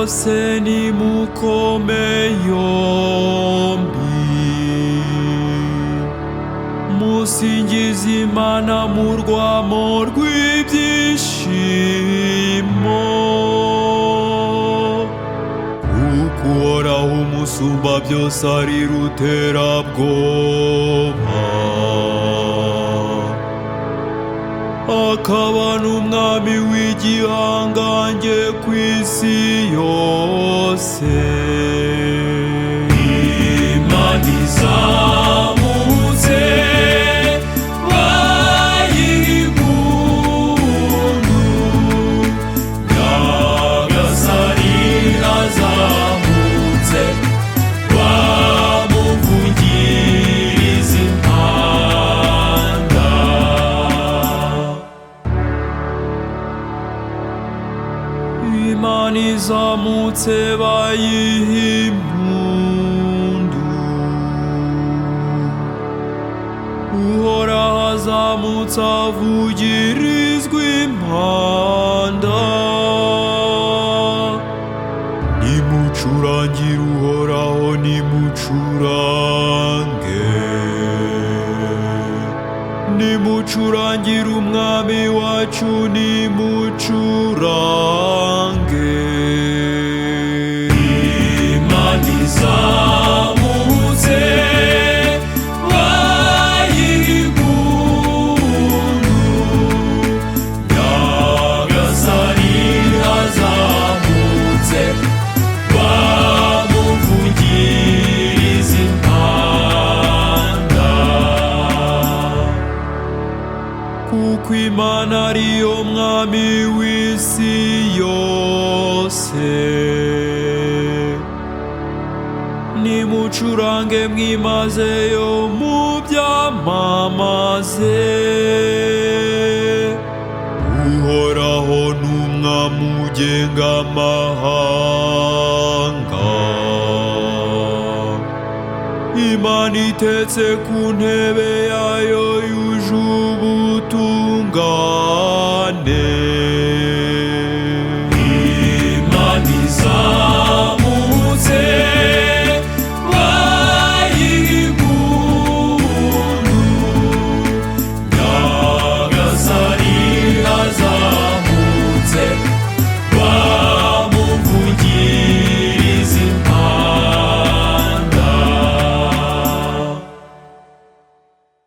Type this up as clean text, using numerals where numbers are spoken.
yose nimukome yombi, musingize Imana mu rwamo rw'ibyishimo, kuko Uhoraho umusumba byose ari ruterabwoba, akaba n'umwami w'igihangange ku isi yose. Imana izamutse bayiha impundu, Nyagasani azamutse bamuvugiriza impanda. Imana izamutse bayiha impundu, Uhoraho azamutse avugirizwa impanda. Nimucurangire Uhoraho, nimucurange, nimucurangire umwami wacu, nimucurange. Imana izamutse bayiha impundu, Nyagasani azamutse bamuvugiriza impanda, kuko Imana ariyo mwami w'isi yose. Nimucurange mwimazeyo mubyamamaze, Uhoraho n'umwami ugenga amahanga. Imana itetse ku ntebe